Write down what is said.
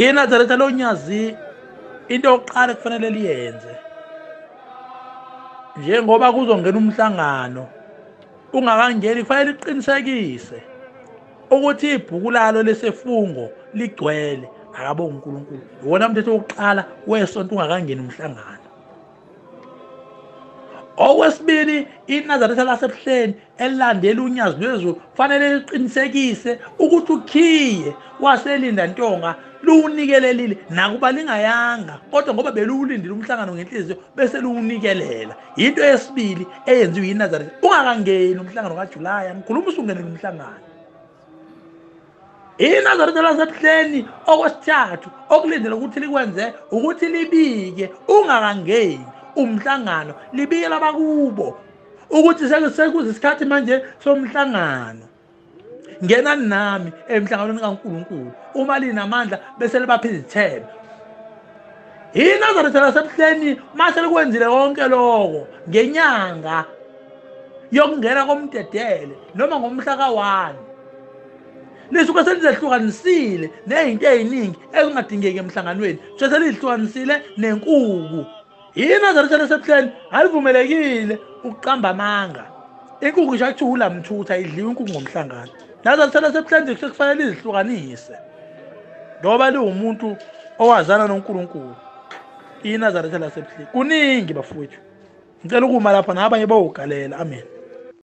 INazaretha loNyazi into yokuqala kufanele liyenze njengoba kuzongena umhlangano ungakangeni, kufanele liqinisekise ukuthi ibhuku lalo lesefungo ligcwele. Akabonga uNkulunkulu. Iwona umthetho wokuqala wesonto ungakangeni umhlangano. Okwesibili, iNazaretha laseBuhleni elilandela uNyazi lwezulu kufanele liqinisekise ukuthi ukhiye waselinda ntonga luwunikelelile, nakuba lingayanga kodwa ngoba beluwulindile umhlangano ngenhliziyo bese luwunikelela. Into yesibili eyenziwe iNazaretha ungakangeni umhlangano kaJulayi, ngikhuluma usungenile umhlangano. INazaretha laseBuhleni okwesithathu okulindele ukuthi likwenze ukuthi libike ungakangeni umhlangano, libikela abakubo ukuthi sekuyisikhathi manje somhlangano, ngenani nami emhlanganweni kaNkulunkulu. Uma linamandla bese libapha izithelo. INazaretha laseBuhleni mase likwenzile konke lokho ngenyanga yokungena komdedele noma ngomhla ka-1, lisuke selizehlukanisile nezinto eziningi ezingadingeki emhlanganweni, selihlukanisile nenkuku. INazaretha laseBuhleni alivumelekile ukuqamba amanga. Inkukhu ngisho kuthiwa ulamthutha idliwa inkukhu ngomhlangano. Nazaretha laseBuhleni sekufanele lizihlukanise ngoba liwumuntu owazana noNkulunkulu. INazaretha laseBuhleni kuningi bafowethu, ngicela ukuma lapha nabanye bawugalela. Amen.